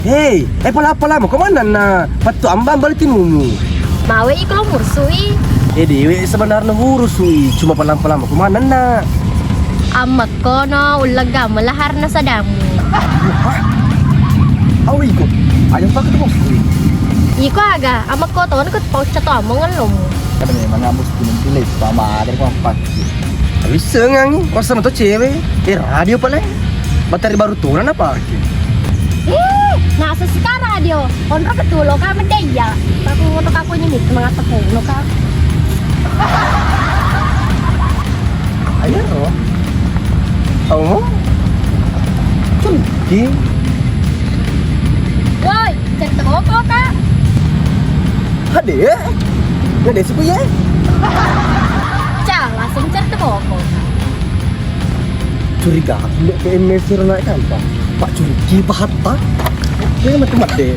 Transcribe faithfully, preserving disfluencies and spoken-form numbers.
Hei, eh, pala-pala mako manenna? Pattu amba-amba tinumu. Mawe iko lo murusui. Eh, dewe sebenarnya murusui, cuma pala-pala mako manenna? Ammekko no ullegga melaharna sadamu. Hah? Au iko, aja pakai bosku. Iko aga, ammekko to ko paucca to among ngellomu. Kada memang ambus pinung pilih sama ada ko empat. Bisa ngangi, masa meto cewek? Eh, radio pale. Materi baru turun apa? Ih, nasa sekarang radio. Onro ketulo ka medde iya. Aku ngono ka aku nyimit mengatakan ngono ka. Ayo ro. Kamu? Cengking. Woi, cerita koko ka. Hade? Nade suku ye? Cah, langsung cerita koko. Curiga aku ndak P M S suruh naik kantor. Pak curiga pahatta. Ini mati mati.